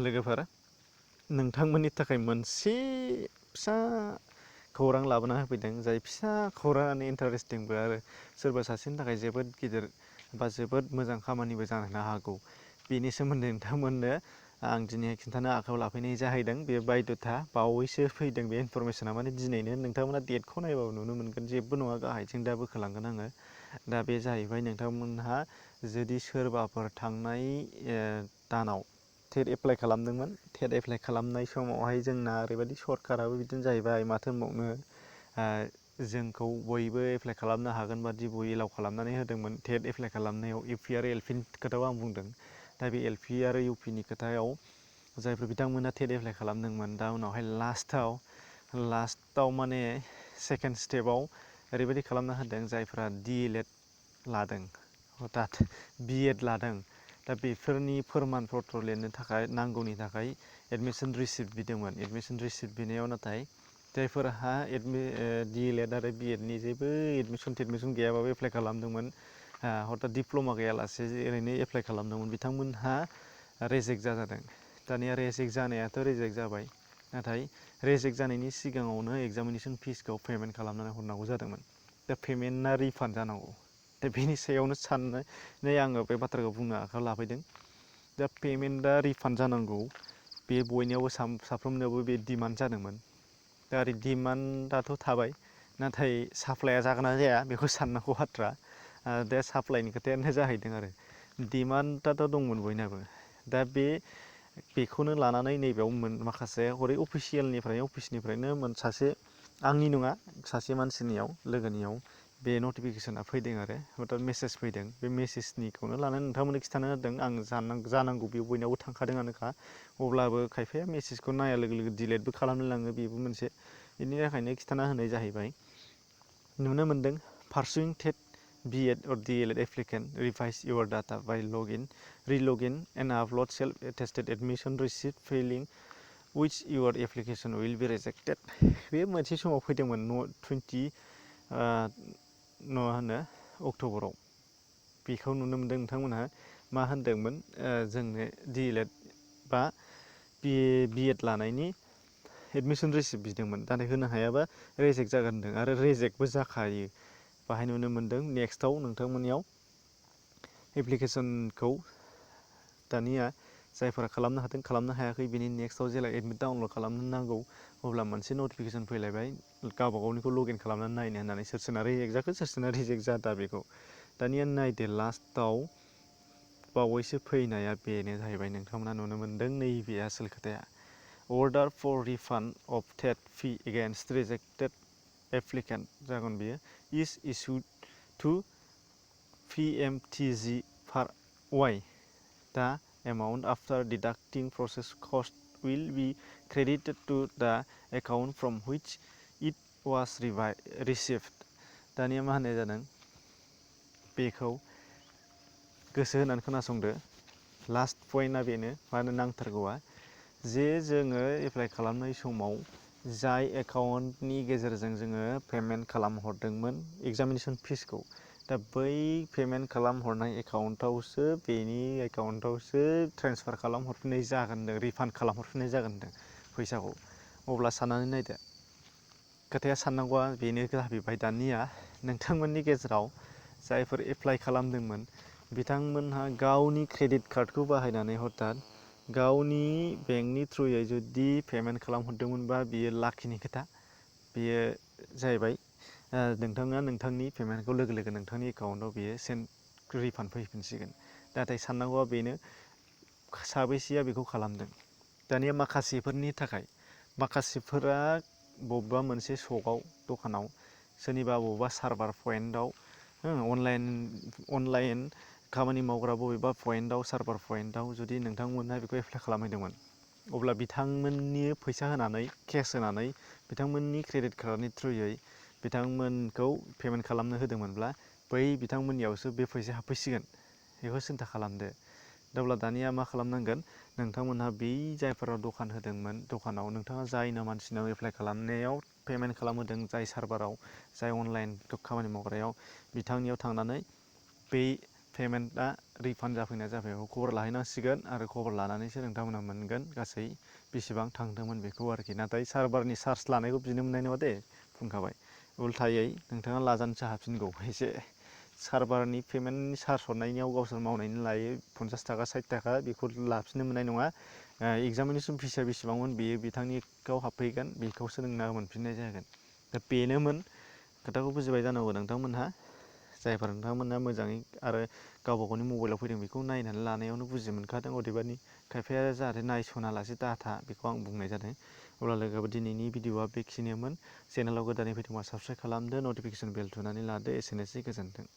लोगोफोर नोंथांमोननि थाखाय मोनसे फिसा खौरां लाबोना होफैदों जाय फिसा खौराङानो इन्टारेस्टिंबो आरो सोरबा सासेनि थाखाय जोबोद गिदिर बा जोबोद मोजां खामानिबो जानो हागौ बेनि सोमोन्दै नोंथांमोननो आं दिनै खिन्थानो आखायाव लाफैनाय जाहैदों बे बायध'था बावैसो फैदों बे इनफरमेसना माने दिनैनो नोंथांमोना डेटखौ नायबाबो नुनो मोनगोन जेबो नङा गाहायथिं दा बोखोलांगोन आङो दा बे जाहैबाय नोंथांमोनहा जुदि सोरबाफोर थांनाय दानाव टेट एप्लाइ खालामदोंमोन टेट एप्लाइ खालामनाय समावहाय जोंना ओरैबायदि सरकाराबो बिदिनो जाहैबाय माथो होनबावनो जोंखौ बयबो एप्लाइ खालामनो हागोन बादि बयबो एलाउ खालामनानै होदोंमोन टेट एप्लाइ खालामनायाव इउ पि आरो एल पि नि खोथाखौ आं बुंदों दा बे एल पि आरो इउ पि नि खोथायाव जायफोर बिथांमोना टेट एप्लाइ खालामदोंमोन दा उनावहाय लास्टाव माने सेकेन्ड स्टेपाव ओरैबायदि खालामना होदों जायफ्रा डि एल एड लादों अर्थात बि एड लादों दा बेफोरनि फोरमान पत्र लिरनो थाखाय नांगौनि थाखाय एडमिसन रिसिप्ट बिदोंमोन एडमिसन रिसिप्ट बिनायाव नाथाय जायफोरहा डि एल एड आरो बि एड नि जेबो एडमिसन गैयाबाबो एप्लाइ खालामदोंमोन हथात डिप्ल'मा गैयालासे ओरैनो एप्लाइ खालामदोंमोन बिथांमोनहा रेजेक्ट जादों दानिया रेजेक्ट जानायाथ' रेजेक्ट जाबाय नाथाय रेजेक्ट जानायनि सिगाङावनो एगजामिनेसन फिसखौ पेमेन्ट खालामनानै हरनांगौ जादोंमोन दा पेमेन्टआ रिफान्ड जानांगौ दा बेनि सायावनो साननानै आङो बे बाथ्राखौ बुंनो आखायाव लाफैदों दा पेमेन्टआ रिफान्ड जानांगौ बे बयनियावबो साफ्रोमनियावबो बे डिमान्ड जादोंमोन दा ओरै डिमान्डआथ' थाबाय नाथाय साप्लाया जागोन ना जाया बेखौ साननांगौ बाथ्रा दा साप्लाइनि खोथायानो जाहैदों आरो डिमान्डआथ' दंमोन बयनाबो दा बेखौनो लानानै नैबेयाव माखासे हरै अफिसनिफ्रायनो सासे आंनि नङा सासे मानसिनियाव लोगोनियाव बे नटिफिकेसना फैदों आरो हथात मेसेज फैदों बे मेसेजनिखौनो लानानै नोंथांमोननो खिन्थानो होदों आं जानांगौ बेयाव बयनावबो थांखादोंआनोखा अब्लाबो खायफाया मेसेजखौ नाया लोगो लोगो डिलेटबो खालामनो लाङो बेबो मोनसे बेनि थाखायनो खिन्थाना होनाय जाहैबाय नुनो मोनदों पारसुइं TET B Ed or DLED applicant revise your data by relogin and upload self-attested admission receipt failing which your application will be rejected बे मोनसे समाव फैदोंमोन 20 अक्ट'बराव बेखौ नुनो मोनदों नोंथांमोनहा मा होनदोंमोन जोंनो DLED बा बि एड लानायनि एडमिसन रिसिप्ट बिदोंमोन नाथाय होनो हायाबा रेजेक्ट जागोन होनदों आरो रेजेक्टबो जाखायो बाहाय नुनो मोनदों नेक्स्टआव नोंथांमोननियाव एप्लिकेसनखौ दानिया जायफोरा खालामनो हादों खालामनो हायाखै बेनि नेक्स्टआव जेला एडमिट डाउनलड खालामनो नांगौ अब्ला मोनसे नटिफिकेसन फैलायबाय गावबा गावनिखौ लगइन खालामनानै नायनो होननानै सोरसोना रेजेक्ट जाखो सोरसोना रेजेक्ट जादा बेखौ दानिया नायदो लास्टआव बावैसो फैनाया बेनो जाहैबाय नोंथांमोना नुनो मोनदों नैबे आसोल खोथाया order for refund of TET fee against rejected applicant जागोन बियो is issued to PMTG per Y the amount after deducting process cost will be credited to the account from which it was received दानिया मा होननाय जादों बेखौ गोसो होनानै खोनासंदो लास्ट पइन्टआ बेनो मानो नांथारगौआ जे जोङो एप्लाइ खालामनाय समाव जाय एकाउन्टनि गेजेरजों जोङो पेमेन्ट खालामहरदोंमोन एग्जामिनेसन फिसखौ दा बै पेमेन्ट खालामहरनाय एकाउन्टआवसो बेनि एकाउन्टआवसो ट्रेन्सफार खालामहरफिननाय जागोन होनदों रिफान्ड खालामहरफिननाय जागोन होनदों फैसाखौ अब्ला साननानै नायदो खोथाया साननांगौआ बेनो जाहैबाय दानिया नोंथांमोननि गेजेराव जायफोर एप्लाइ खालामदोंमोन बिथांमोनहा गावनि क्रेडिट कार्डखौ बाहायनानै हथात गावनि बेंकनि थ्रुयै जुदि पेमेन्ट खालामहरदोंमोनबा बियो लाखिनि खोथा बेयो जाहैबाय नोंथाङा नोंथांनि पेमेन्टखौ लोगो लोगो नोंथांनि एकाउन्टआव बियो रिफान्ड फैफिनसिगोन नाथाय साननांगौआ बेनो साबैसेया बेखौ खालामदों दानिया माखासेफोरनि थाखाय माखासेफोरा बबेबा मोनसे सकआव दखानाव सोरनिबा बबेबा सार्भार पइन्टआव अनलाइन खामानि मावग्रा बबेबा पइन्टआव सार्भार पइन्टआव जुदि नोंथांमोनहा बेखौ एप्लाइ खालामहैदोंमोन अब्ला बिथांमोननि फैसा होनानै केस होनानै बिथांमोननि क्रेडिट कार्डनि थ्रुयै बिथांमोनखौ पेमेन्ट खालामनो होदोंमोनब्ला बै बिथांमोननियावसो बे फैसाया हाबफैसिगोन बेखौ सिन्था खालामदो अब्ला दानिया मा खालामनांगोन नोंथांमोनहा बै जायफोरा दखान होदोंमोन दखानाव नोंथाङा जायनो मानसिनाव एप्लाइ खालामनायाव पेमेन्ट खालामहोदों जाय सार्भाराव जाय अनलाइन खामानि मावग्रायाव बिथांनियाव थांनानै बै पेमेन्टआ रिफान्ड जाफैना जाफैया खबर लाहैनांसिगोन आरो खबर लानानैसो नोंथांमोना मोनगोन गासै बेसेबां थांदोंमोन बेखौ आरोखि। नाथाय सार्भारनि चार्ज लानायखौ बिनो मोननाय नङा दे, बुंखाबाय। उल्थायै नोंथाङा लाजानोसो हाफिनगौ। एसे सार्भारनि पेमेन्टनि चार्ज हरनायनियाव गावसोर मावनायनि लायो 50 थाखा 60 थाखा, बेखौ लाफिननो मोननाय नङा। एगजामिनेसन फिसआ बेसेबांमोन बेयो बिथांनि एकाउन्टाव हाबफैगोन, बेखौसो नोंना मोनफिननाय जागोन। दा बेनोमोन, खोथाखौ बुजिबाय जानांगौ नोंथांमोनहा। जायफोर नोंथांमोना मोजाङै आरो गावबा गावनि मबाइलाव फैदों बेखौ नायनानै लानायावनो बुजि मोनखादों। अदेबानि खायफाया जाहाथे नायसनालासे दाथा, बेखौ आं बुंनाय जादों। अब्ला लोगोफोर दिनैनि भिडिअआ बेखिनियामोन। चेनेलाव गोदानै फैदोंबा साबस्क्राइब खालामदो, नटिफिकेसन बेल थुनानै लादो। एसेनोसै, गोजोन्थों।